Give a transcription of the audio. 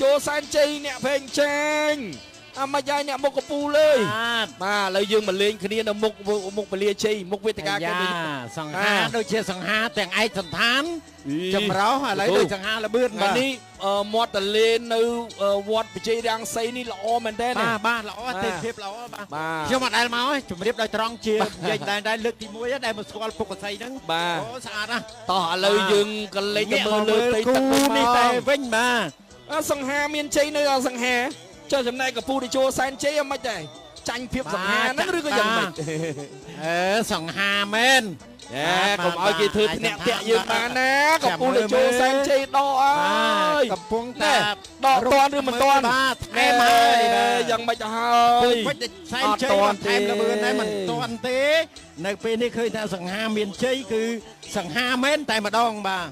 ចូលសែនជ័យអ្នកភេងចាញអាមិនហើយអ្នកមុខកពូលើយបាទឥឡូវយើងមកលេងគ្នានៅមុខមុខពលាជ័យមុខវេទិកាគេសង្ហាដូចជាសង្ហាទាំងឯកសន្តានចម្រោះឥឡូវដូចសង្ហាលបឿនបាទនេះមាត់តលេនៅវត្តបជ័យរាំងសីនេះល្អមែនតើបាទបាទល្អទេសភាពល្អបាទខ្ញុំអត់ដែលមកជំរាបដោយត្រង់ជានិយាយដែរលើកទី1ដែលមកស្គាល់ពុកសីហ្នឹងអូស្អាតណាស់តោះឥឡូវយើងក៏លេចទៅមើលលើផ្ទៃទឹកនេះតែវិញបាទសង្ហាមានជ័យនៅសង្ហាចុះចំណែកកពូតេជោសែនជ័យអមិនដែរចាញ់ភាពសង្ហាហ្នឹងឬក៏យ៉ាងម៉េចអេសង្ហាមែនកុំឲ្យគេធ្វើធ្នាក់តាក់យើងបានណាកពូតេជោសែនជ័យដកអើយកំពុងតែដកតាន់ឬមិនតាន់បាទថែមហើយយ៉ាងម៉េចទៅហើយវិចសែនជ័យថែមលឿនដែរមិនតាន់ទេនៅពេលនេះឃើញថាសង្ហាមានជ័យគឺសង្ហាមែនតែម្ដងបាទ